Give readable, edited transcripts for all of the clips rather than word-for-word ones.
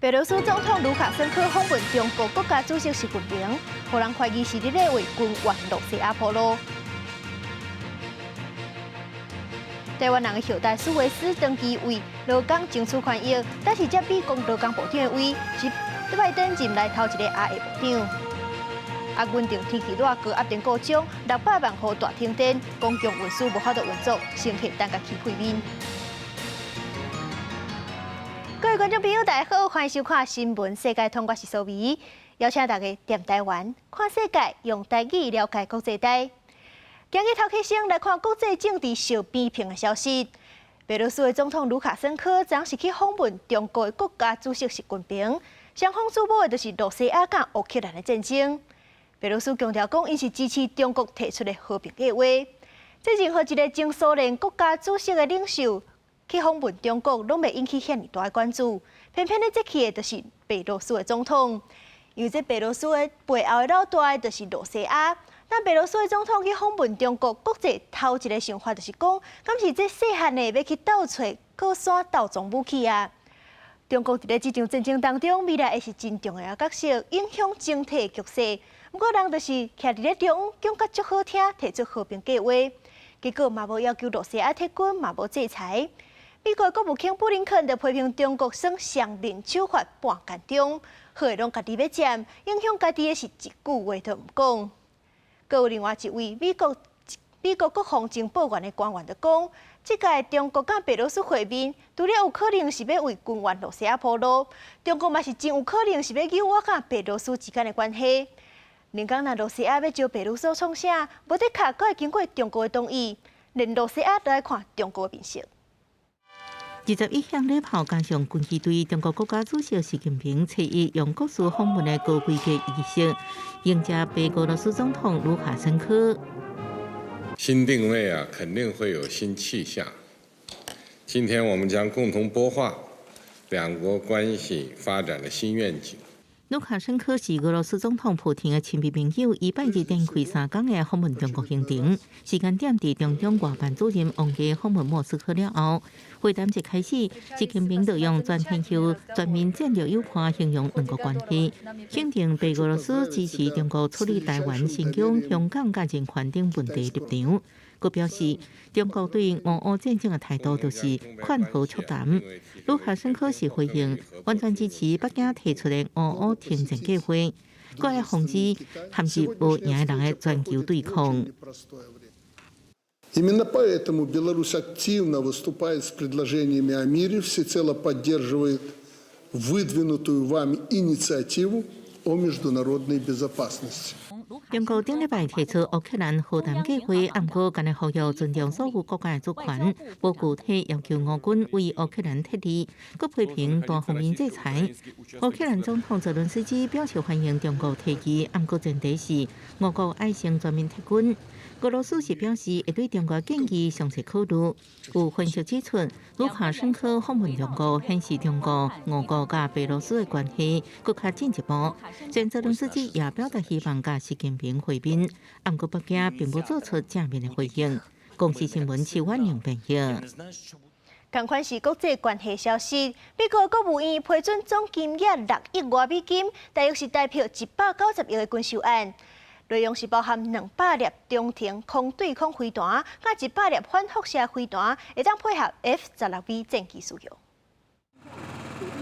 白羅斯總統盧卡申科訪問中國國家主席習近平，予人懷疑是佇咧為軍援露西亞鋪路。台灣人的後代蘇維斯長期為勞工爭取權益，但是這美國勞工部長的位是拜登任內頭一个亞裔部長。啊，雲頂天氣熱，高壓電故障，600萬戶大停電，公共運輸無法度運作，乘客等共起屁面。各位觀眾朋友，大家好，歡迎收看《新聞世界通》，我是蘇美，邀請大家踮台灣看世界，用台語了解國際大。今日頭起先來看國際政治受批評的消息。白羅斯的總統盧卡申科昨是去訪問中國的國家主席習近平，雙方矚目的就是露西亞佮烏克蘭的戰爭。白羅斯強調講，𪜶是支持中國提出的和平計劃。這任何一个前蘇聯國家主席的領袖去訪問中國，攏袂引起遐爾大的關注。偏偏呢，這去的就是白羅斯的總統，因為這白羅斯的背後的老大就是露西亞。那白羅斯的總統去訪問中國，國際頭一个想法就是講，敢是這細漢的欲去鬥揣高山鬥裝武器啊？中國佇咧這場戰爭當中，未來會是真重要的角色，影響整體的局勢。毋過人就是徛佇咧中央，講甲足好聽，提出和平計劃，結果嘛無要求露西亞撤軍，嘛無制裁。美國國務卿布林肯就批評中國耍雙面手法半間中，好的攏家己欲佔，影響家己的是一句話都毋講。閣有另外一位美國國防情報院的官員就講，這屆中國佮白羅斯會面，除了有可能是欲為軍援露西亞鋪路，中國嘛是真有可能是欲扭轉佮白羅斯之間的關係。連講若露西亞欲招白羅斯創啥，無的確閣會經過中國的同意，連露西亞都愛看中國的面色。21響禮炮加上軍機隊，中國國家主席習近平初一用國事訪問的高規格儀式迎接白俄羅斯總統盧卡申科。新定位啊，肯定會有新氣象。今天我們將共同擘畫兩國關係發展的新願景。盧卡申科是俄羅斯總統普廷的親密朋友，伊拜日展開3工的訪問中國行程，時間點佇中央外辦主任王毅訪問莫斯科了後，會談一開始，習近平就用全天候、全面戰略友伴形容兩國關係，肯定白俄羅斯支持中國處理台灣、新疆、香港佮人權等問題立場。閣表示，中國對俄烏戰爭的態度就是勸和促談。盧卡申科是回應，完全支持北京提出的俄烏停戰計劃，閣愛防止陷入無贏的人的全球對抗。 Именно поэтому Беларусь активно выступает с предложениями о мире, всецело поддерживает выдвинутую вами инициативу о международной безопасности. 中國頂禮拜提出烏克蘭和談計劃，毋過干焦呼籲尊重所有國家的主權，無具體要求俄軍為烏克蘭撤離，閣批評單方面制裁。烏克蘭總統澤倫斯基表示歡迎中國提議，毋過前提是俄國愛先全面撤軍。俄羅斯是表示會對中國建議詳細考慮。有分析指出，盧卡申科訪問中國，顯示中國、俄國佮白羅斯的關係閣較進一步。前澤倫斯基也表達希望佮習近平會面，毋過北京並無做出正面的回應。公視新聞徐婉玲編譯。仝款是國際關係消息，美國國務院批准總金額6億外美金，大約是台幣190億的軍售案。內容是包含200粒中程空對空飛彈，佮100粒反輻射飛彈，會當配合 F-16V 戰機使用。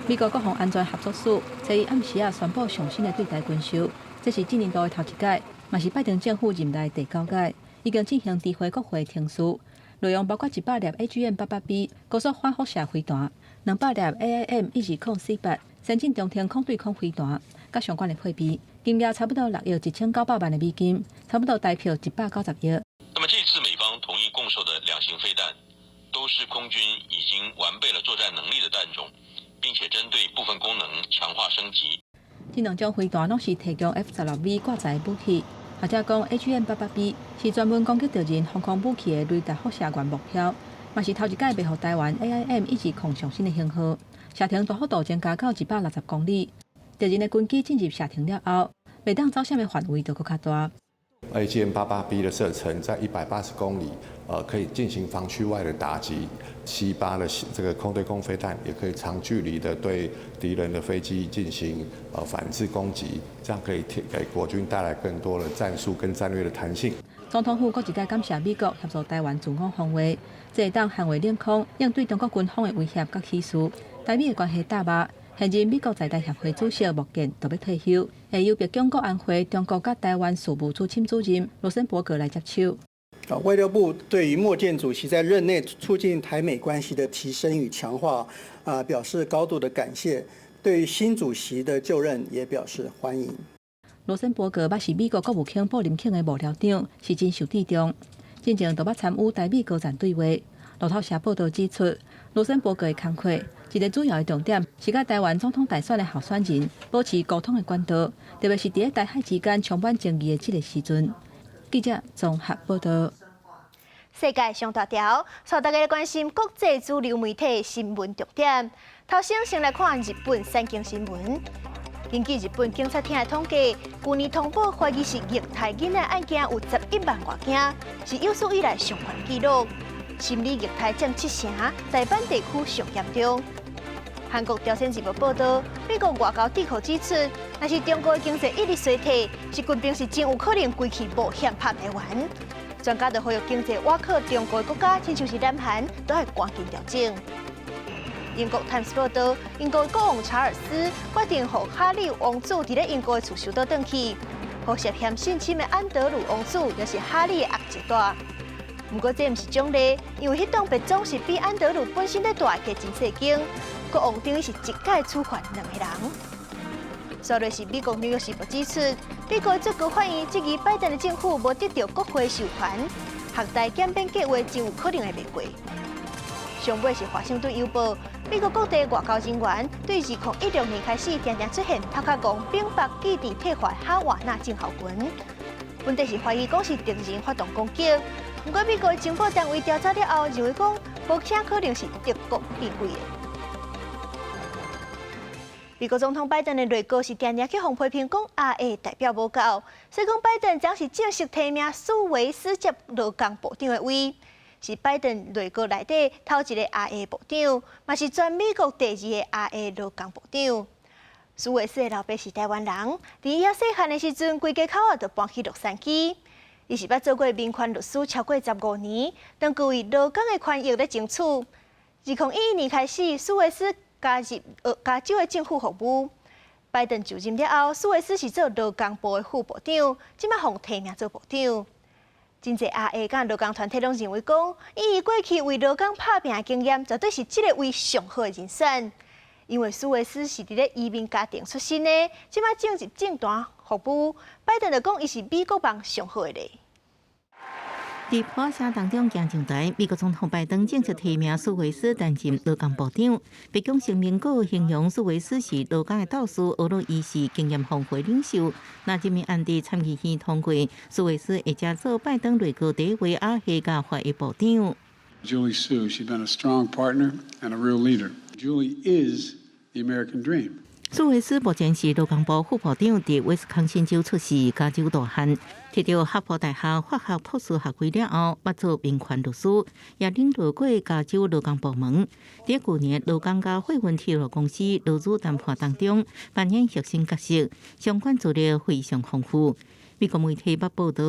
美國國防安全合作署昨暗時仔宣布上新的對台軍售，這是這年度的頭一擺，嘛是拜登政府任內第九擺，已經進行知會國會程序。內容包括100粒 AGM-88B 高速反輻射飛彈，200粒 AIM-120C 8先進中程空對空飛彈，佮相關的配備，金額差不多6億1900萬的美金，差不多台幣190億。那麼這次美方同意供售的兩型飛彈，都是空軍已經完備了作戰能力的彈種，並且針對部分功能強化升級。這兩種飛彈攏是提供 F-16V 掛載武器。學者講，AGM-88B 是專門攻擊敵人防空武器的雷達輻射源目標，嘛是頭一擺賣予台灣 AIM-120上新的型號，射程大幅度增加到160公里。敵人的軍機進入射程了後，袂當走啥物範圍就閣較大。AGM-88B 的射程在180公里，可以進行防區外的打擊。C-8的這個空對空飛彈也可以長距離的對敵人的飛機進行反制攻擊，這樣可以給國軍帶來更多的戰術跟戰略的彈性。總統府閣一擺感謝美國協助台灣自我防衛，這會當捍衛領空，應對中國軍方的威脅佮起事。台美的關係大肉，現任美國在台協會主席莫健就欲退休，會由白宮國安會中國佮台灣事務主審主任羅森伯格來接手。啊，外交部對於莫健主席在任內促進台美關係的提升與強化，表示高度的感謝。對於新主席的就任也表示歡迎。羅森伯格捌是美國國務卿布林肯的幕僚長，是真受倚重。進前就捌參與台美高層對話。路透社報道指出，羅森伯格的工課一个主要的重點是佮台灣總統大選的候選人保持溝通的管道，特別是佇咧台海之間充滿爭議的這个時陣。記者綜合報道。世界上大條，帶大家來關心國際主流媒體新聞重點。頭先先來看日本產經新聞。根據日本警察廳的統計，舊年通報懷疑是虐待囡仔案件有11萬外件，是有史以來上懸紀錄。心理虐待佔七成，大阪地區上嚴重。韓國朝鮮日報報道，美國外交智庫指出，若是中國的經濟一直衰退，習近平是真有可能規氣冒險拍台灣。專家就呼籲經濟倚靠中國的國家，親像是南韓，都愛趕緊調整。英國《泰晤士報》報道，英國國王查爾斯決定予哈利王子佇咧英國的厝收倒轉去，予涉嫌性侵的安德魯王子，也是哈利的阿叔帶。毋過這毋是獎勵，因為彼棟別莊是比安德魯本身咧大加真細間，國王等於是一擺處罰兩个人。煞落是美國紐約時報指出，美國最高法院質疑拜登的政府無得著國會授權，學貸減免計劃真有可能會袂過。上尾是華盛頓郵報，美國各地外交人員對2016年開始，定定出現頭殼戇反白記者退化哈瓦那症候群，問題是懷疑講是敵人發動攻擊。毋過美國情報單位調查了後，認為講無啥可能是敵國變鬼的。美國總統拜登的內閣是定定去予批評講亞裔代表無夠，所以講拜登將是正式提名蘇維斯接勞工部長的位，是拜登內閣內底頭一个亞裔部長，嘛是全美國第二个亞裔勞工部長。蘇維斯的老爸是台灣人，佇伊猶細漢的時陣，規家口仔就搬去洛杉磯。伊是捌做過民權律師超過15年，長期為勞工的權益咧爭取。2011年開始，蘇維斯加入加州的政府服務。拜登就任了後，蘇維斯是做勞工部的副部長，這擺予提名做部長。真濟亞裔佮勞工團體攏認為講，以伊過去為勞工拍拚的經驗，絕對是這个位上好的人選。因為蘇維斯是佇咧移民家庭出身的，這擺進入政壇服務，拜登就講伊是美國夢上好的咧。佇破聲當中行上台，美國總統拜登正式提名蘇維斯擔任勞工部長。白宮聲明閣形容蘇維斯是勞工的鬥士，呵咾伊是經驗豐富的領袖。若這面案佇參議院通過，蘇維斯會成做拜登內閣第一位亞裔佮華裔部長。 Julie Su, she's been a strong partner and a real leader. Julie is the American dream. 蘇維斯目前是勞工部副部長，佇威斯康辛州出世，加州大漢，摕著哈佛大學法學博士學位了後，捌做民權律師，也領導過加州勞工部門。佇舊年勞工佮貨運鐵路公司勞資談判當中扮演核心角色，相關資料非常豐富。美國媒體捌報道，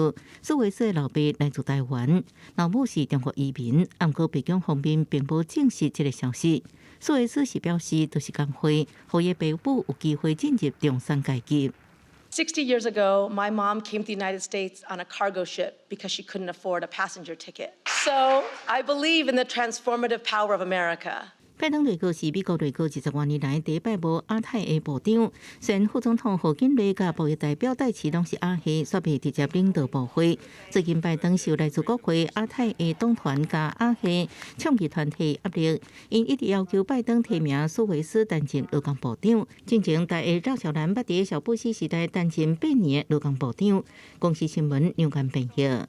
蘇維斯的老爸來自台灣，老母是中國移民，毋過白宮方面並無證實這个消息。蘇維斯是表示，就是工會，予伊爸母有機會進入中產階級。 60 years ago, my mom came to the United States on a cargo ship because she couldn't afford a passenger ticket. So I believe in the transformative power of America. 拜登內閣是美國內閣20外年來第一擺無亞太裔部長，雖然副總統賀錦麗佮貿易代表戴琪攏是亞裔，卻未直接領導部會。最近拜登受來自國會亞太裔黨團佮亞裔倡議團體壓力，𪜶一直要求拜登提名蘇維斯擔任勞工部長。進前台裔趙小蘭捌佇小布希時代擔任8年勞工部長。公視新聞梁間編譯。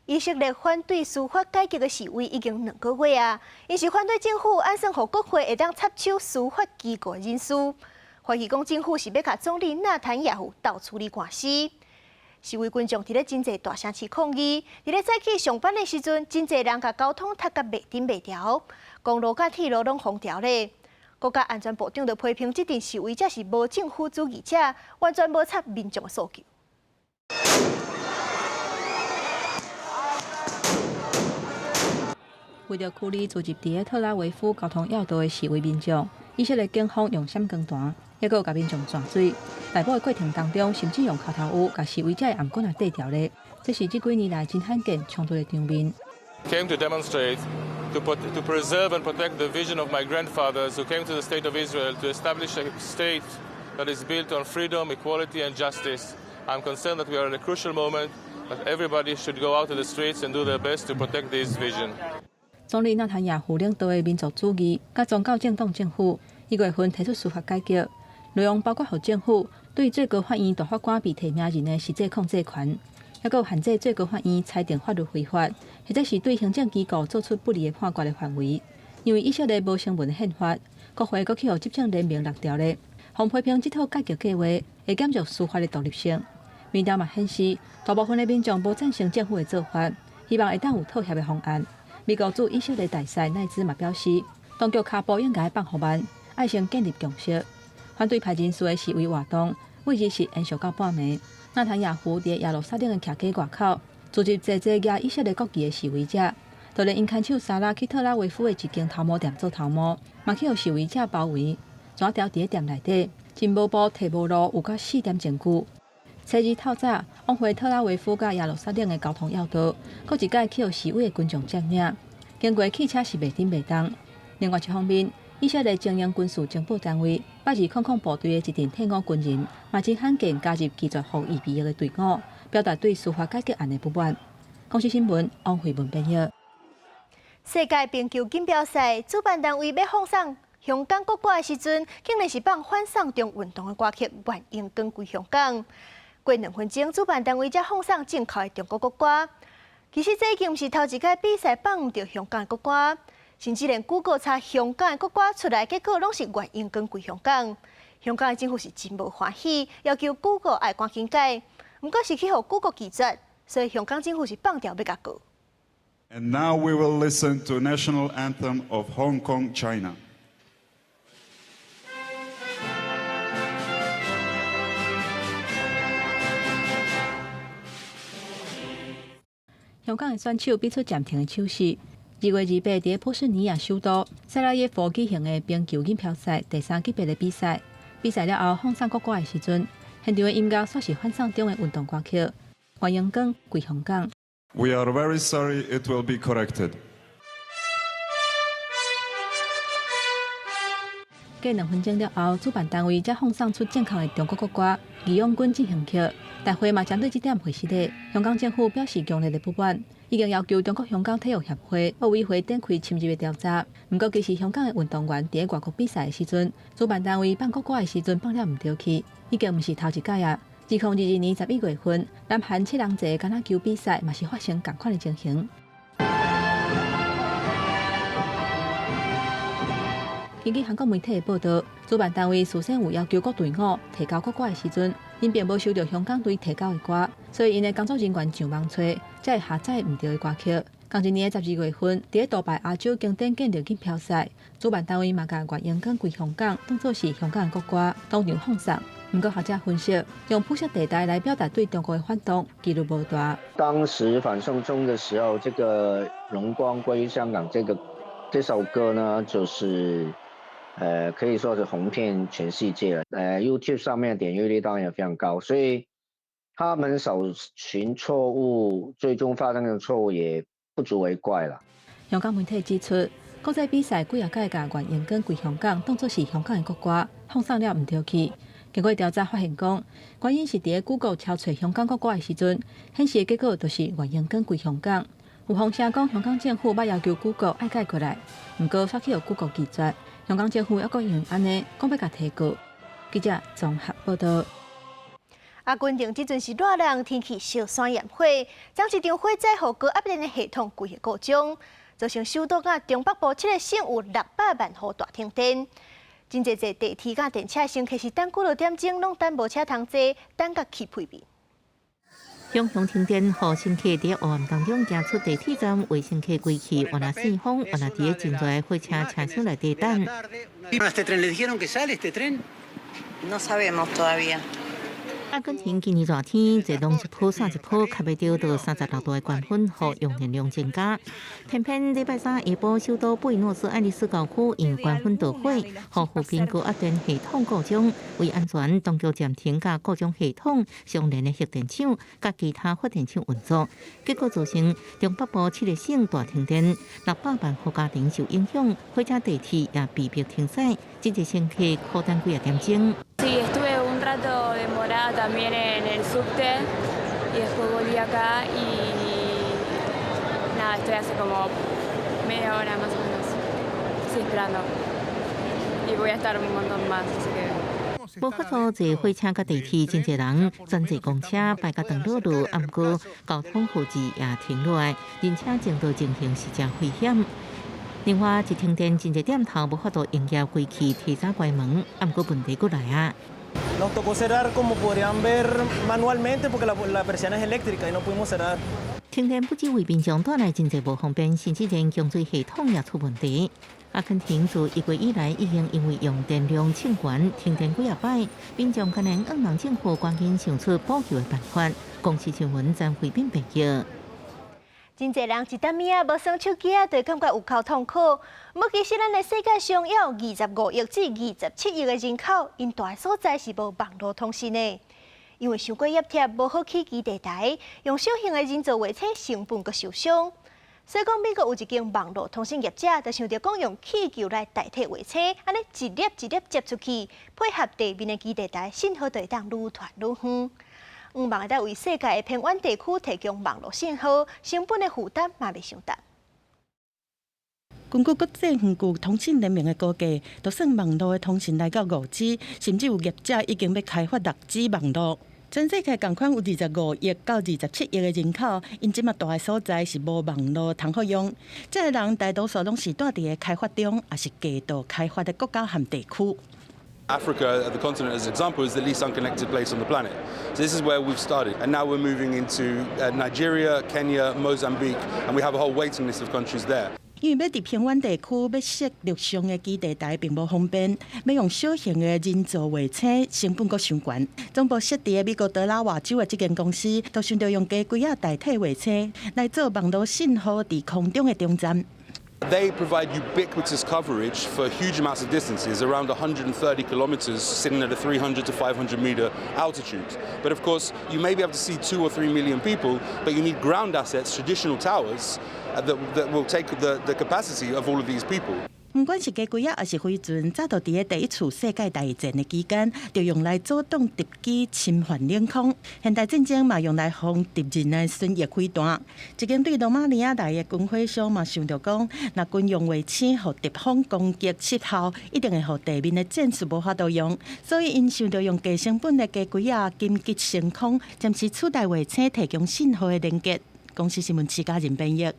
以色列反對司法改革的示威已經2個月啊！𪜶是反對政府按算予國會會當插手司法機構人事，懷疑講政府是欲共總理納坦雅胡鬥處理官司。示威群眾佇咧真濟大城市抗議，佇咧早起上班的時陣，真濟人共交通塞甲袂頂袂牢，公路佮鐵路攏封牢咧。國家安全部長就批評這陣示威者是無政府主義者，完全無插民眾的訴求。為著驅離聚集佇咧特拉維夫交通要道的示威民眾，以色列警方用閃光彈，猶閣有共民眾濺水。逮捕的過程當中，甚至用跤頭趺共示威者的頷頸仔綴牢咧。這是這幾年來真罕見衝突的場面。 Came to demonstrate to preserve and protect the vision of my grandfathers who came to the state of Israel to establish a state that is built on freedom, equality and justice. I'm concerned that we are at a crucial moment that everybody should go out to the streets and do their best to protect this vision. 總理納坦雅胡領導的民族主義佮宗教政黨政府，一月份提出司法改革，內容包括予政府對最高法院大法官被提名人的實際控制權，猶閣有限制最高法院裁定法律非法，或者是對行政機構做出不利的判決的範圍。因為以色列無成文憲法，國會閣去予執政聯盟搦牢咧，予批評這套改革計畫會減弱司法的獨立性。民調嘛顯示，大部分的民眾無贊成政府的做法，希望會當有妥協的方案。美國駐以色列大使奈茲嘛表示，當局跤步應該放予慢，愛先建立共識。反對派人士的示威活動，每日是延續到半暝。納坦雅胡佇耶路撒冷的徛家外口，聚集濟濟舉以色列國旗的示威者，就連𪜶牽手沙拉去特拉維夫的一間頭毛店做頭毛，嘛去予示威者包圍，紙條佇咧店內底，真無步提無路，有到4點鐘久。初二透早，往回特拉維夫佮耶路撒冷的交通要道，閣一擺去予示威的群眾佔領，經過汽車是袂頂袂動。另外一方面，以色列精英軍事情報單位8200部隊的一陣退伍軍人，嘛真罕見加入拒絕服預備役的隊伍，表達對司法改革案的不滿。公視新聞王慧文編譯。世界冰球錦標賽主辦單位欲放送香港國歌的時陣，竟然是放反送中運動的歌曲《願榮光歸香港》。過2分鐘，主辦單位才放送正確的中國國歌。其實這已經毋是頭一擺比賽放毋著香港的國歌，甚至連 Google 查香港的國歌出來，結果攏是願榮光歸香港。香港的政府是真無歡喜，要求 Google 愛趕緊改，毋過是去予 Google 拒絕，所以香港政府是放調欲共告。 And now we will listen to national anthem of Hong Kong, China. 香港的選手比出暫停的手勢。2月28，佇咧波斯尼亞首都薩拉耶夫舉行的冰球錦標賽第三級別的比賽，比賽了後放送國歌的時陣，現場的音樂煞是反送中的運動歌曲《願榮光歸香港》。 We are very sorry, it will be corrected. 過2分鐘了後，主辦單位才放送出正確的中國國歌《義勇軍進行曲》。大會嘛針對這點回失禮，香港政府表示強烈的不滿，已經要求中國香港體育協會、奧委會展開深入的調查。毋過，其實香港的運動員佇咧外國比賽的時陣，主辦單位放國歌的時陣放了毋著去，已經毋是頭一擺啊。2022年11月份，南韓七人制橄欖球比賽嘛是發生仝款的情形。根據韓國媒體的報導，主辦單位事先有要求各隊伍提交國歌的時陣，𪜶並無收著香港隊提交的歌，所以𪜶的工作人員上網揣，才會下載毋著的歌曲。仝一年的12月份，佇咧杜拜亞洲經典劍擊錦標賽，主辦單位嘛共願榮光歸香港當做是香港的國歌，當場放送。毋過學者分析，用灰色地帶來表達對中國的反動，幾率無大。當時反送中的時候，這個榮光歸香港這首歌呢，就是可以說是紅遍全世界了。YouTube 上面點閱率當然也非常高，所以他們搜尋錯誤，最終發生的錯誤也不足為怪了。香港媒體指出，國際比賽幾若擺共願榮光歸香港當作是香港的國歌，放送了毋著去。經過調查發現，講原因是佇咧 Google 搜尋香港國歌的時陣，顯示的結果就是願榮光歸香港。有風聲講香港政府欲要求 Google 愛改過來，毋過煞去予 Google 拒絕。香港政府猶閣因為按呢，講欲共提告。記者綜合報導。阿根廷這陣是熱人，天氣燒山炎火，昨一場火災予高壓電的系統規個故障，造成首都佮中北部七個省有600萬戶大停電。真濟濟地鐵佮電車乘客是等幾落點鐘，攏等無車通坐，等甲氣屁面。強強停電，予乘客佇黑暗當中行出地鐵站，為乘客關起，原來四風，原來佇咧真濟火車車廂內底等。 ¿Este tren le dijeron que sale este tren? No sabemos todavía. 阿根廷今年熱天，熱浪一波煞一波，較欲著到36度的高溫，予用電量增加。偏偏禮拜三下晡，首都布宜諾斯艾利斯郊區因高溫著火，予附近高壓電系統故障，為安全，當局暫停佮故障系統相連的核電廠佮其他發電廠運作，結果造成中北部七個省大停電，600萬戶家庭受影響，火車、地鐵也被迫停駛，真濟乘客苦等幾仔點鐘。 Sí, estuve un rato demorada también en el subte y después volví acá y nada, estoy hace como media hora más o menos, sí, esperando y voy a estar un montón más, así que. 無法度坐火車佮地鐵，真濟人轉坐公車，排甲長路路，毋過交通號誌也停落來，而且前道情形是誠危險。另外，一停電，真濟店頭無法度營業，規氣提早關門，毋過問題閣來啊。 Nos tocó cerrar como podrían ver manualmente porque la persiana es eléctrica y no pudimos cerrar. 停電不止為民眾帶來真濟無方便，甚至連供水系統也出問題。阿根廷自1月以來已經因為用電量衝懸停電幾仔擺，民眾敢若向望政府趕緊想出補救的辦法。公視新聞曾慧敏報道。真濟人一點仔無耍手機仔，就會感覺有夠痛苦。毋過其實咱的世界上猶有25億至27億的人口，𪜶蹛的所在是無網路通訊的，因為傷過挹貼，無好起基地台，用小型的人造衛星成本閣受傷。所以講，美國有一間網路通訊業者，就想著講用氣球來代替衛星，按呢一粒一粒接出去，配合地面的基地台，信號就會當愈傳愈遠。向望會當為世界的偏遠地區提供網路信號，成本的負擔嘛袂傷重。根據國際遠距通信聯盟的估計，就算網路的通訊來到5G，甚至有業者已經欲開發6G 網路。全世界仝款有25億到27億的人口，𪜶這馬蹛的所在是無網路通好用。這个人大多數攏是蹛佇咧開發中，抑是低度開發的國家和地區。 Africa, the continent, as an example, is the least unconnected place on the planet. So this is where we've started, and now we're moving into Nigeria, Kenya, Mozambique, and we have a whole waiting list of countries there. 因為欲佇偏遠地區欲設陸上的基地台並無方便，欲用小型的人造衛星成本閣傷懸。總部設佇美國德拉瓦州的這間公司，就想著用雞胿仔代替衛星來做網路信號佇空中的中站。 They provide ubiquitous coverage for huge amounts of distances, around 130 kilometers, sitting at a 300 to 500 meter altitude. But of course, you may be able to see 2 or 3 million people, but you need ground assets, traditional towers, that will take the capacity of all of these people. 毋管是雞胿仔，抑是飛船，早就佇咧第一次世界大戰的期間，就用來阻擋敵機侵犯領空。現代戰爭嘛，用來防敵人的巡弋飛彈。一間對羅馬尼亞來的軍火商嘛，想著講，若軍用衛星予敵方攻擊失效，一定會予地面的戰術無法度用。所以𪜶想著用低成本的雞胿仔緊急升空，暫時取代衛星提供信號的連結。公視新聞徐家仁編譯。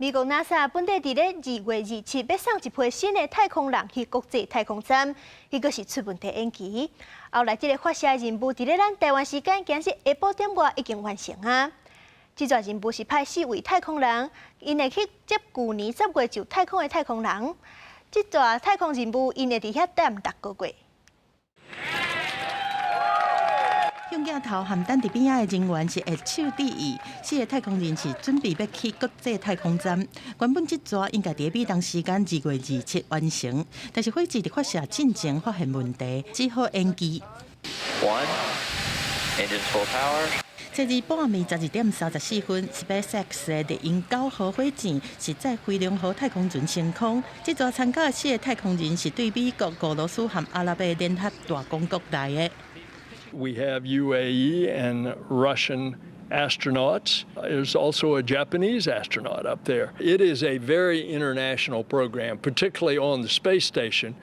美國 NASA 本底佇咧2月27欲送一批新的太空人去國際太空站，彼個是出問題延期。後來這个發射任務佇咧咱台灣時間今日下晡點外已經完成啊。這逝任務是派四位太空人，𪜶會去接舊年10月就太空的太空人。這逝太空任務，𪜶會佇遐踮6個月。向鏡頭和等佇邊仔的人員是握手致意，四个太空人是準備欲去國際太空站。原本這逝應該佇美東時間2月27完成，但是火箭佇發射進前發現問題，只好延期。 One, engines full power. 昨日半暝12點34分，SpaceX 的獵鷹9號火箭是載飛龍號太空船升空。這逝參加的四个太空人是對美國、俄羅斯和阿拉伯聯合大公國來的。 We have UAE and Russian astronauts. There's also a Japanese astronaut up there. It is a very international program, particularly on the space station,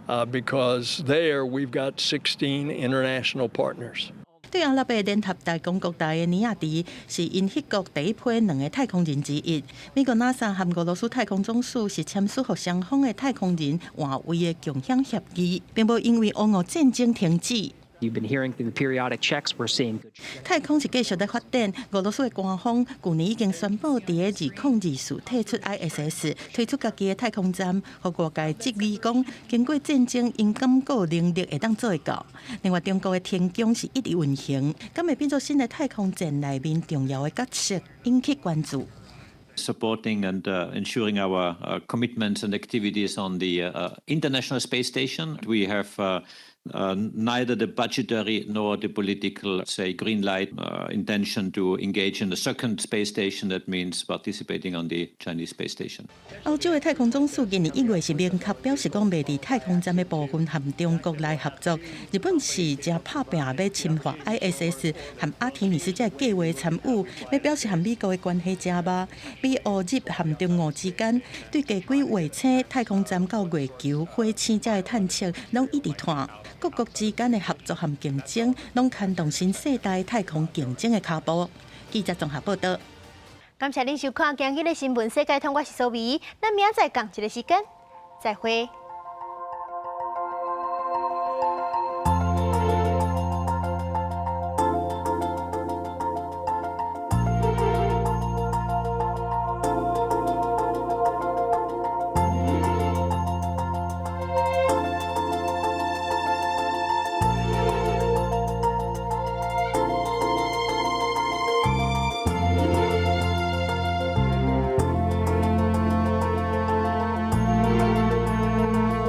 because there we've got 16 international partners. 對阿拉伯聯合大公國來的尼亞迪是𪜶彼國第一批兩个太空人之一。美國 NASA 和俄羅斯太空總署是簽署予雙方的太空人換位的共享協議，並無因為烏俄戰爭停止。You've been hearing through the periodic checks, we're seeing good. 太空是繼續咧發展。俄羅斯的官方舊年已經宣布，佇咧2024退出 ISS，推出家己的太空站，予外界質疑講，經過戰爭，𪜶敢閣有能力會當做會到。另外，中國的天宮是一直運行，敢會變做新的太空戰內面重要的角色，引起關注。 Supporting and ensuring our commitments and activities on the International Space Station. We have neither the budgetary nor the political, say, green light intention to engage in the second space station. That means participating on the Chinese space station. 歐洲的太空總署今年1月是明確表示講，袂佇太空站的部分和中國來合作。日本是誠拍拚欲深化 ISS 和阿提米斯這个計畫參與，欲表示和美國的關係誠密。美烏日和中俄之間對低軌衛星、太空站到月球、火星這个探測，攏一直湠。各國之間的合作和競爭，攏牽動新世代太空競爭的跤步。記者綜合報道。感謝恁收看今日的新聞世界通，我是蘇美，咱明仔載仝一个時間，再會。